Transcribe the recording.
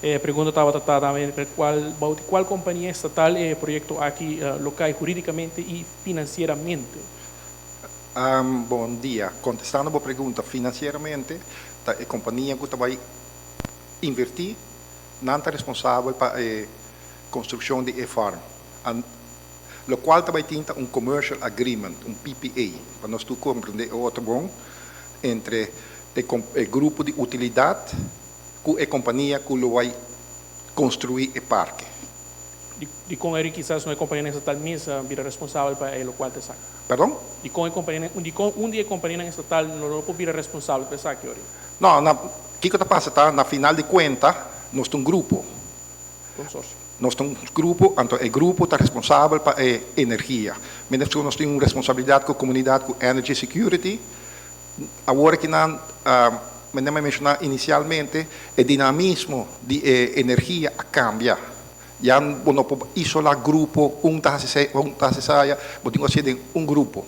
E pregunta tabata tambe cual compania estatal e proyecto aki lo cay huridicamente y financieramente. Bon dia. Contestando e pregunta, financieramente, ta e compania cu ta bay inverti, nan ta responsabel pa e construccion di e farm. Lo cual tambe tin un commercial agreement, un PPA, pa nos tur comprende otro bon, entre e grupo di utilidad cu e compania cu lo bay construi e parke. Di con ey kisas no e compania estatal mes bira responsabel pa e locual ta esaki. Perdon? Di con e compania, di con un dia e compania estatal no por bira responsabel pa esaki, ori? No, kico ta pasa ta, na final di cuenta, nos ta un grupo. Consorcio. Nos ta un grupo, anto e grupo ta responsabel pa e energia. Mientras cu nos tin un responsabilidad cu e comunidad, cu energy security, awor cu nan, mi a menciona inicialmente, e dinamismo di energia a cambia. Ya no por isola grupo, un ta un ta saya, bo tin cu un grupo.